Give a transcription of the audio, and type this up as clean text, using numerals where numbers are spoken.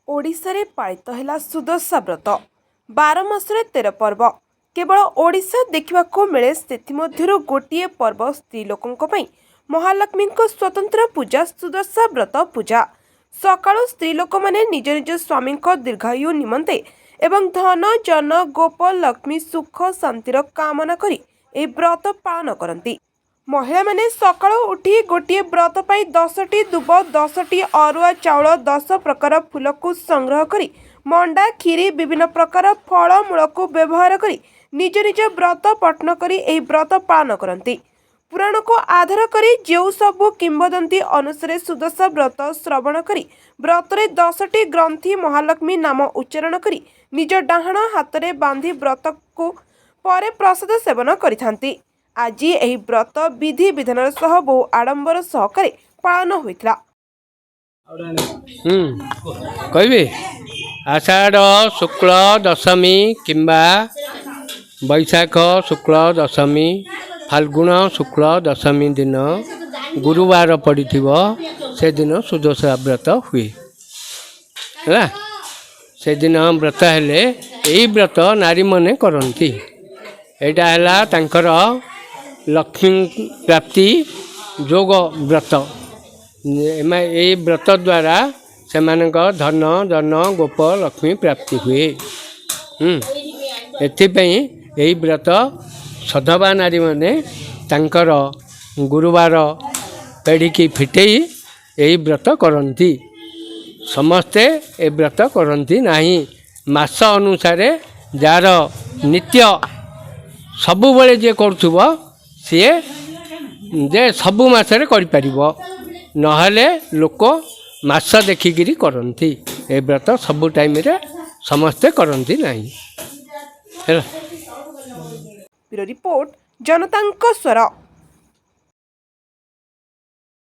ଓଡ଼ିଶାରେ ପାଳିତ ହେଲା ସୁଦଶା ବ୍ରତ। 12 ମାସରେ 13 ପର୍ବ କେବଳ ଓଡ଼ିଶା ଦେଖିବାକୁ ମିଳେ। ସେଥିମଧ୍ୟରୁ ଗୋଟିଏ ପର୍ବ ସ୍ତ୍ରୀ ଲୋକଙ୍କ ପାଇଁ ମହାଲକ୍ଷ୍ମୀଙ୍କ ସ୍ୱତନ୍ତ୍ର ପୂଜା ସୁଦଶା ବ୍ରତ ପୂଜା। ସକାଳୁ ସ୍ତ୍ରୀ ଲୋକମାନେ ନିଜ ନିଜ ସ୍ୱାମୀଙ୍କ ଦୀର୍ଘାୟୁ ନିମନ୍ତେ ଏବଂ ଧନ, ଜନ, ଗୋପ, ଲକ୍ଷ୍ମୀ, ସୁଖ ଶାନ୍ତିର କାମନା କରି ଏହି ବ୍ରତ ପାଳନ କରନ୍ତି। ମହିଳାମାନେ ସକାଳୁ ଉଠି ଗୋଟିଏ ବ୍ରତ ପାଇଁ 10ଟି ଦୁବ, 10ଟି ଅରୁଆ ଚାଉଳ, 10 ପ୍ରକାର ଫୁଲକୁ ସଂଗ୍ରହ କରି ମଣ୍ଡା, କ୍ଷୀରି, ବିଭିନ୍ନ ପ୍ରକାର ଫଳମୂଳକୁ ବ୍ୟବହାର କରି ନିଜ ନିଜ ବ୍ରତ ପଠନ କରି ଏହି ବ୍ରତ ପାଳନ କରନ୍ତି। ପୁରାଣକୁ ଆଧାର କରି ଯେଉଁ ସବୁ କିମ୍ବଦନ୍ତୀ ଅନୁସାରେ ସୁଦଶା ବ୍ରତ ଶ୍ରବଣ କରି ବ୍ରତରେ 10ଟି ଗ୍ରନ୍ଥି ମହାଲକ୍ଷ୍ମୀ ନାମ ଉଚ୍ଚାରଣ କରି ନିଜ ଡାହାଣ ହାତରେ ବାନ୍ଧି ବ୍ରତକୁ ପରେ ପ୍ରସାଦ ସେବନ କରିଥାନ୍ତି। ଆଜି ଏହି ବ୍ରତ ବିଧି ବିଧାନର ସହ ବହୁ ଆଡ଼ମ୍ବର ସହକାରେ ପାଳନ ହୋଇଥିଲା। କହିବି। ଆଷାଢ଼ ଶୁକ୍ଳ ଦଶମୀ କିମ୍ବା ବୈଶାଖ ଶୁକ୍ଳ ଦଶମୀ, ଫାଲ୍ଗୁଣ ଶୁକ୍ଳ ଦଶମୀ ଦିନ ଗୁରୁବାର ପଡ଼ିଥିବ, ସେଦିନ ସୁଦଶା ବ୍ରତ ହୁଏ। ହେଲା, ସେଦିନ ବ୍ରତ ହେଲେ ଏଇ ବ୍ରତ ନାରୀମାନେ କରନ୍ତି। ଏଇଟା ହେଲା ତାଙ୍କର ଲକ୍ଷ୍ମୀ ପ୍ରାପ୍ତି ଯୋଗ ବ୍ରତ। ଏଇ ବ୍ରତ ଦ୍ୱାରା ସେମାନଙ୍କ ଧନ, ଜନ, ଗୋପ, ଲକ୍ଷ୍ମୀ ପ୍ରାପ୍ତି ହୁଏ। ଏଥିପାଇଁ ଏହି ବ୍ରତ ସଧବା ନାରୀମାନେ ତାଙ୍କର ଗୁରୁବାର ପେଢ଼ିକି ଫିଟେଇ ଏହି ବ୍ରତ କରନ୍ତି। ସମସ୍ତେ ଏ ବ୍ରତ କରନ୍ତି ନାହିଁ। ମାସ ଅନୁସାରେ ଯାହାର ନିତ୍ୟ ସବୁବେଳେ ଯିଏ କରୁଥିବ, ସିଏ ଯେ ସବୁ ମାସରେ କରିପାରିବ। ନହେଲେ ଲୋକ ମାସ ଦେଖିକିରି କରନ୍ତି। ଏ ବ୍ରତ ସବୁ ଟାଇମ୍ରେ ସମସ୍ତେ କରନ୍ତି ନାହିଁ। ହେଲା। ବ୍ୟୁରୋ ରିପୋର୍ଟ, ଜନତାଙ୍କ ସ୍ୱର।